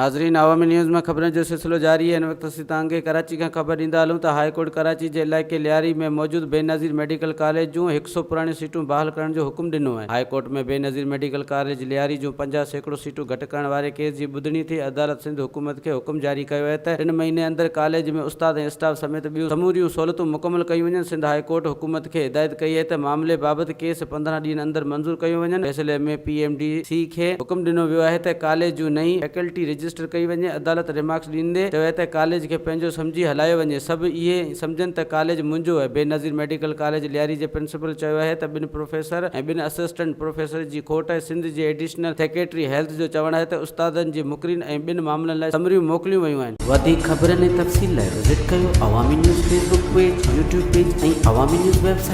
ناظرين عوامي نيوز ۾ خبرن جو سلسلو جاري آهي هن وقت اسين توهان کي ڪراچي کان خبر ڏيندا هلون ته هاء ڪورٽ ڪراچي جي علائقي لياري ۾ موجود بينظير ميڊيڪل ڪاليج جون هڪ سئو پراڻيون سيٽون بحال ڪرڻ جو حڪم ڏنو آهي high court ۾ Benazir medical college Lyari جون 50% سيٽون گهٽ ڪرڻ واري ڪيس جي ٻڌڻي ٿي عدالت سنڌ حڪومت کي حڪم جاري ڪيو آهي ته ٽن مهيني اندر ڪاليج ۾ استاد ۽ اسٽاف سميت ٻيون سموريون سهولتون مڪمل ڪيون وڃن سنڌ هاء ڪورٽ حڪومت کي هدايت ڪئي آهي ته معاملي بابت ڪيس 15 ڏينهن اندر منظور ڪيون وڃن، فيصلي ۾ پي ايم ڊي سي کي حڪم ڏنو ويو آهي ته ڪاليج جون نئين فيڪلٽي رجسٽر ڪئي وڃي، عدالت ريمارڪس ڏيندي چيو آهي ته ڪاليج کي پنهنجو سمجهي هلايو وڃي، سڀ اهي سمجهن ته ڪاليج منهنجو آهي، بينظير ميڊيڪل ڪاليج لياري جي پرنسپل چيو آهي ته ٻن پروفيسر ۽ ٻن اسسٽنٽ پروفيسر جي کوٽ آهي، سنڌ جي ايڊيشنل سيڪريٽري هيلٿ جو چوڻ آهي ته استادن جي مقررين ۽ ٻين معاملن لاء سمريون موڪليون ويون آهن. وڌيڪ خبرن ۽ تفصيل لاء وزٽ ڪيو Awami news Facebook page, YouTube page ۽ Awami news website.